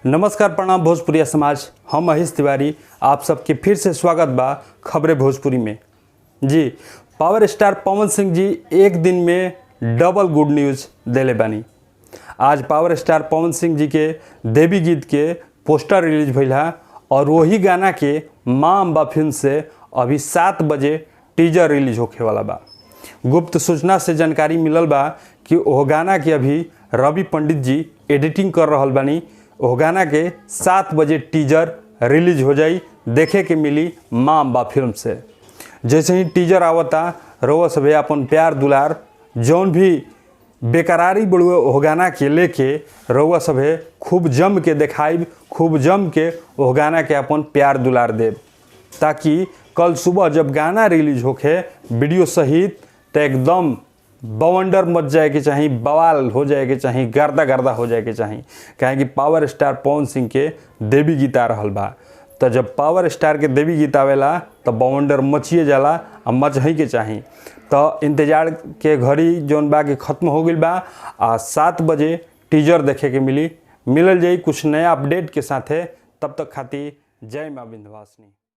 नमस्कार, प्रणाम भोजपुरिया समाज। हम महेश तिवारी, आप सबके फिर से स्वागत बा खबरें भोजपुरी में। जी पावर स्टार पवन सिंह जी एक दिन में डबल गुड न्यूज़ देले बानी। आज पावर स्टार पवन सिंह जी के देवी गीत के पोस्टर रिलीज भइल है और वही गाना के माँ अम्बा फिल्म से अभी 7 बजे टीजर रिलीज होखे वाला बा। गुप्त सूचना से जानकारी मिलल बा कि ओह गाना के अभी रवि पंडित जी एडिटिंग कर रहल बानी। ओह गाना के 7 बजे टीजर रिलीज हो जाई, देखे के मिली माँ अम्बा फिल्म से। जैसे ही टीजर आवता, रउआ सभे अपन प्यार दुलार जौन भी बेकरारी बड़ुए ओह गाना के लेके, रउआ सभे खूब जम के देखाइब, खूब जम के ओह गाना के अपन प्यार दुलार देब, ताकि कल सुबह जब गाना रिलीज होखे वीडियो सहित, तो एकदम बवंडर मच जाए के चाही, बवाल हो जाए के चाही, गर्दा गर्दा हो जाए के चाही। काहे कि पावर स्टार पवन सिंह के देवी गीत आ रहल बा, तो जब पावर स्टार के देवी गीत आवेला तो बवंडर मचिए जाला आ मचही के चाही। तो इंतजार के घड़ी जौन बा के ख़त्म हो गइल बा आ 7 बजे टीजर देखे के मिली। मिलल जाई कुछ नया अपडेट के साथे, तब तक खातिर जय माँ विंध्यवासिनी।